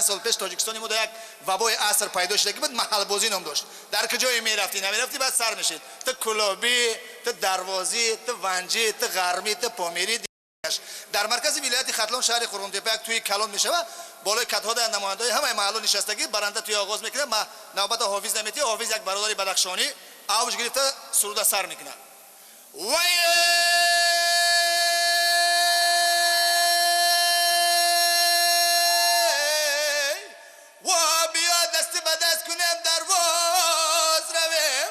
Чанд сол пеш Тоҷикистони мо дар як вабои аср пайдо шуда буд, маҳалбозӣ ном дошт. Дар куҷое мерафтӣ, намерафтӣ, баъд сар мешид. Ту кулобӣ, ту дарвозӣ, ту ванҷӣ, ту ғармӣ, ту помирӣ. Дар маркази вилояти Хатлон, шаҳри Қурғонтеппа, як тӯи калон мешавад. Болои катҳо дар намояндаҳои ҳамаи маҳалло нишастагӣ, баранда тӯи оғоз мекунад, навбата ҳофиз наметиҳад. Ҳофиз як бародари бадахшонӣ авҷ гирифта суруда сар мекунад. Вай, ва биё дасти ба даст кунем, дарвоз равем,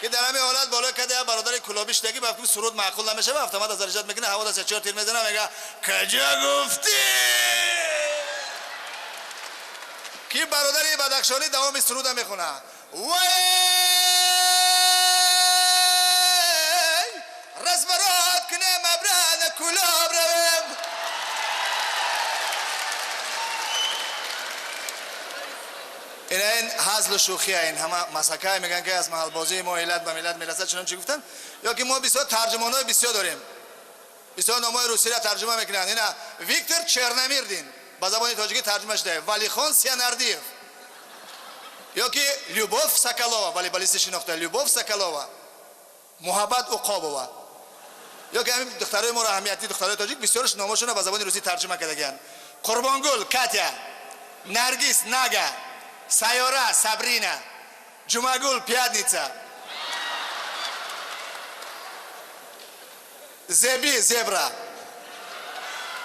ки дар ҳамин ҳолат болои када як бародари кулобӣ шудагӣ, ба суруд маъқул намешава, автомат аз арҷат мекунад, ҳаво даст чор тир мезанад, мега: «Каҷа гуфтӣ?» Ки бародари бадахшонӣ давоми суруда мехонад: «Вай, разворот кунем, обратно Кулоб равем». Ин ҳазлу шӯхия, ин ҳама масакае мегӯянд, ки аз маҳалбозии мо иллат ба миллат мерасад, чунончи гуфтанд. Ё ки мо бисёр тарҷумонҳои бисёр дорем, бисёр номҳои русиро тарҷума мекунанд. Ина Виктор Черномирдин ба забони тоҷикӣ тарҷума шуда Валихон Сианардиев, ё ки Любовь Соколова, волейболисти шинохта Любовь Соколова, Муҳаббат Уқобова, ё ки ҳамин духтарои моро, аҳамияти духтарои тоҷик, бисёрш номҳошонро ба забони русӣ тарҷума кардагианд: Қурбонгул Катя, Наргиз Нага, Сайёра Сабрина, Ҷумагул Пятница, Зеби Зебра.